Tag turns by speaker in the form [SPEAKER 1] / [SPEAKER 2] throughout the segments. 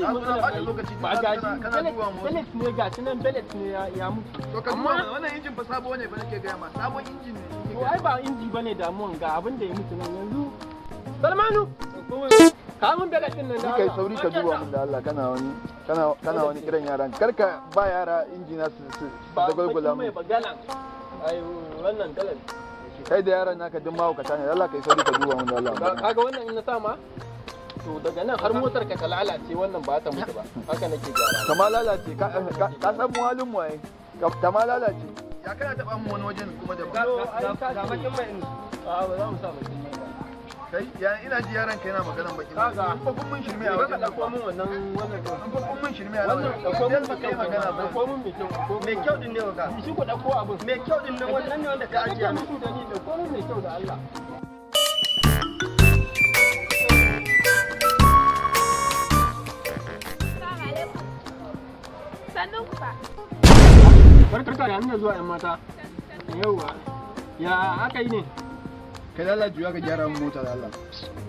[SPEAKER 1] Ka zo na
[SPEAKER 2] matsalar
[SPEAKER 1] ɓata
[SPEAKER 2] ai.
[SPEAKER 1] lokaci,
[SPEAKER 2] Ba
[SPEAKER 1] kana-
[SPEAKER 2] gashi
[SPEAKER 1] kana duba mu.
[SPEAKER 2] belet ne, gashi nan belet ne ya mutu.
[SPEAKER 1] To ka duba
[SPEAKER 2] Amma
[SPEAKER 1] mana, wannan injin fa sabo ne fa nake gaya ma, sabon injin ne nake
[SPEAKER 2] to
[SPEAKER 1] gaya
[SPEAKER 2] ai
[SPEAKER 1] ma.
[SPEAKER 2] ba inji bane damuwan, ga abin da ya mutu nan yanzu. Salmanu, ka mun belet din nan da
[SPEAKER 1] Ni kai
[SPEAKER 2] Allah.
[SPEAKER 1] sauri ka duba mun da Allah, kana wani kiran yaran. Karka ba yara injina su
[SPEAKER 2] Ba
[SPEAKER 1] dagwalgwala
[SPEAKER 2] bakin mai
[SPEAKER 1] mu.
[SPEAKER 2] ba galan. Ai wannan galan.
[SPEAKER 1] Kai da yaran naka duk mahaukata ne. Allah, kai sauri ka duba mun da Allah.
[SPEAKER 2] Kaga wannan in na sa ma to daga nan har motar ka ta lalace wannan ba ta mutu ba. Haka nake gyara.
[SPEAKER 1] Ta ma lalace, ka san mu halin mu ai. Ta ma lalace. Ya kana taba mu wani wajen kuma da
[SPEAKER 2] To, ai ka
[SPEAKER 3] Ga
[SPEAKER 2] ce-
[SPEAKER 3] bakin mai in.
[SPEAKER 2] A ba za mu sa bakin mai ba.
[SPEAKER 1] Kai ya ina ji yaran kai na maganan bakin.
[SPEAKER 2] Kaga.
[SPEAKER 1] Ko kun mun shirme a
[SPEAKER 2] Ka
[SPEAKER 1] wajen nan.
[SPEAKER 2] ɗauko min wannan wannan ɗin.
[SPEAKER 1] An fa kun mun shirme a
[SPEAKER 2] Wannan
[SPEAKER 1] wajen.
[SPEAKER 2] ɗauko min
[SPEAKER 1] Idan
[SPEAKER 2] mai
[SPEAKER 1] ba kai
[SPEAKER 2] kyau
[SPEAKER 1] magana ba.
[SPEAKER 2] ɗauko min mai kyau. Ɗauko min
[SPEAKER 3] Mai kyau din ne oga.
[SPEAKER 2] Shi ku ɗauko abin.
[SPEAKER 3] Mai kyau din nan, wannan ne wanda ka ajiye.
[SPEAKER 2] Kake musu da ni, ɗauko min mai kyau da Allah.
[SPEAKER 4] Assalamu alaikum. Sannun ku fa.
[SPEAKER 2] Barka da hannun zuwa, 'yan mata. Yauwa. Ya aka yi ne?
[SPEAKER 1] Kai lalla juya ka gyara mun mota da Allah.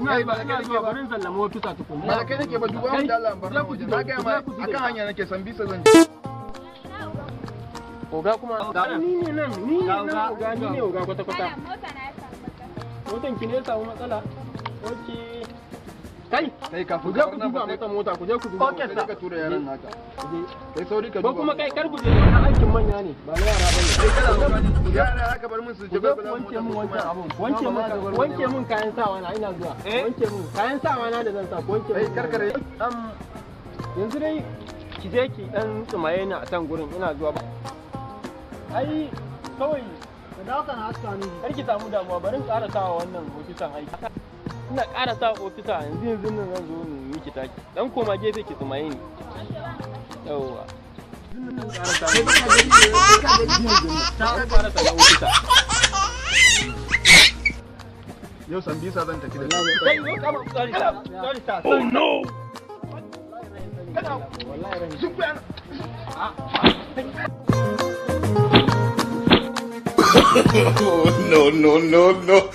[SPEAKER 2] Ina
[SPEAKER 1] Kai ba da
[SPEAKER 2] ina
[SPEAKER 1] kai nake
[SPEAKER 2] zuwa
[SPEAKER 1] ba.
[SPEAKER 2] barin sallama ofisa tukun.
[SPEAKER 1] Ba da kai nake ba, duba mun da Allah in bar nan wajen. Na gaya ma akan hanya nake san bisa zan je.
[SPEAKER 4] Ina uban.
[SPEAKER 2] Oga kuma. Ni ne nan, ni ne nan oga, ni ne oga kwata kwata.
[SPEAKER 4] Malam, mota na ya samu matsala.
[SPEAKER 2] Motan ki ne ya samu matsala. Okay. Kai,
[SPEAKER 1] Kai
[SPEAKER 2] ku
[SPEAKER 1] kafin
[SPEAKER 2] je
[SPEAKER 1] ka
[SPEAKER 2] ku
[SPEAKER 1] bar nan
[SPEAKER 2] duba
[SPEAKER 1] ba sai
[SPEAKER 2] mata mota, ku je ku duba.
[SPEAKER 1] sai dai ka tura yaran naka.
[SPEAKER 2] Ku je.
[SPEAKER 1] Kai sauri ka
[SPEAKER 2] Ko
[SPEAKER 1] duba.
[SPEAKER 2] kuma kai kar ku je, wannan aikin manya ne, ba na yara bane.
[SPEAKER 1] Kai kana kokari yara aka bar mun su
[SPEAKER 2] Ku je ku
[SPEAKER 1] jagwalgwala
[SPEAKER 2] wanke
[SPEAKER 1] mota
[SPEAKER 2] mun
[SPEAKER 1] ko
[SPEAKER 2] wancan
[SPEAKER 1] kuma.
[SPEAKER 2] abun. Wanke mun kayan sawa na, ina zuwa. Wanke mun kayan sawa na da zan sa, ku wanke
[SPEAKER 1] Kai
[SPEAKER 2] mun.
[SPEAKER 1] karkare.
[SPEAKER 2] Yanzu dai ki je ki dan tsumaye ni a can gurin, ina zuwa ba. Ai kawai
[SPEAKER 3] Ka dawo kana haska ni.
[SPEAKER 2] kar ki samu damuwa, bari in ƙara sawa wannan ofisan aiki. Ina ƙara sa ofisa yanzu yanzu nan zan zo in miki taki. Dan koma gefe ki tsumaye ni. Yawwa. Ta ƙara sa ofisa.
[SPEAKER 1] Yau san bisa zan tafi da
[SPEAKER 2] Kai zo kama, sorry sir, sorry sir. Oh no. Wallahi ran
[SPEAKER 1] Sun kuya.
[SPEAKER 5] No, no, no, no.